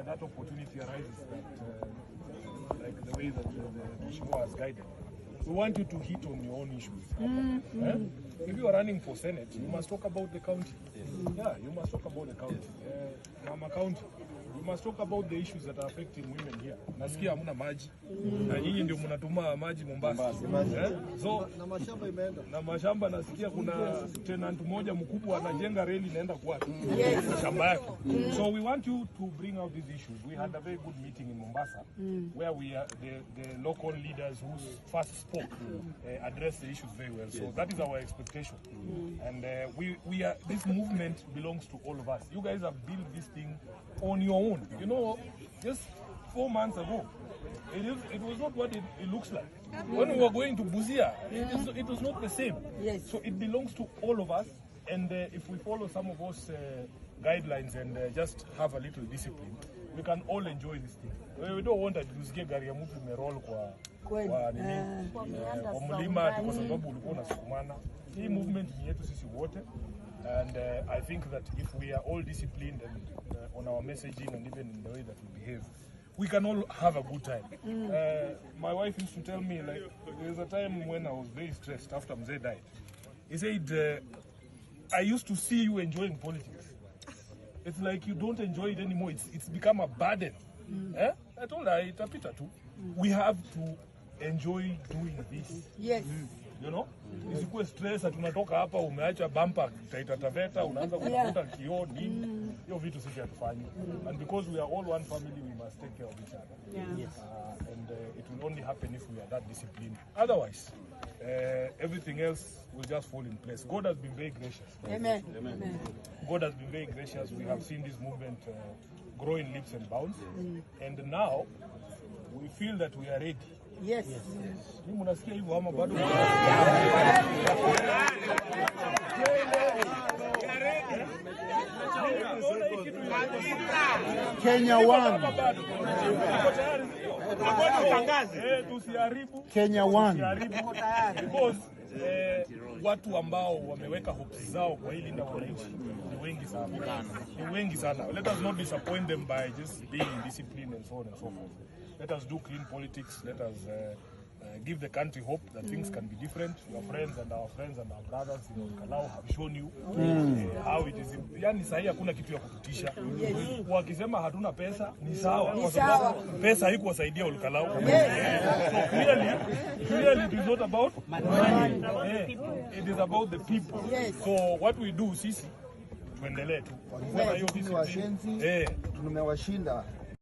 that opportunity arises, that like the way that the Mheshimiwa has guided, we want you to hit on your own issues. If you are running for Senate, you must talk about the county. Yeah, you must talk about the county. Nama County. You must talk about the issues that are affecting women here. Nasikia hamuna maji. Na nyinyi ndio mnatuma maji Mombasa. So na mashamba nasikia kuna tenant moja mkubwa anajenga reli inaenda kwa shamba yake. So we want you to bring out these issues. We had a very good meeting in Mombasa where we the local leaders who first spoke addressed the issues very well. So that is our expectation. And we are, this movement belongs to all of us. You guys have built this thing on your own. You know, just 4 months ago, it was not what it looks like. When we were going to Busia, it was not the same. Yes. So it belongs to all of us, and if we follow some of those guidelines and just have a little discipline, we can all enjoy this thing. We don't want to tusikie gari ya mtu imeroll kwa nini kwa mlima kwa sababu ulikuwa unasukumana. Hii movement ni yetu sisi wote. And I think that if we are all disciplined and on our messaging and even in the way that we behave, we can all have a good time. My wife used to tell me, like, there was a time when I was very stressed after Mzee died. He said, I used to see you enjoying politics. It's like you don't enjoy it anymore. It's become a burden. I told her, itapita tu. We have to enjoy doing this. Yes. You know, isikuwe stress tunatoka hapa umeacha bumper Taita Taveta unaanza kuvuta kioo nini, hiyo vitu sisi hatufanyi. And because we are all one family, we must take care of each other. Yes. And it will only happen if we are that disciplined. Otherwise, everything else will just fall in place. God has been very gracious. Amen. Amen. God has been very gracious. We have seen this movement grow in leaps and bounds. And now we feel that we are ready. Yes. Ni mnasikia hivyo ama bado? Kenya One. Tusiharibu. Kenya One. Because watu ambao wameweka hopes zao kwa hili na wananchi ni wengi sana. Ni wengi sana. Let us not disappoint them by just being disciplined and so on and so forth. Let us do clean politics. Let us give the country hope that things can be different. Your friends and our brothers in Kalau have shown you how it is. Yani sahi hakuna kitu ya kututisha. Wakisema hatuna pesa ni sawa kwa sababu pesa haikuwasaidia Olkalau. So clearly it is not about money. It is about the people. So what we do sisi tuendelee tu. Tumewashinda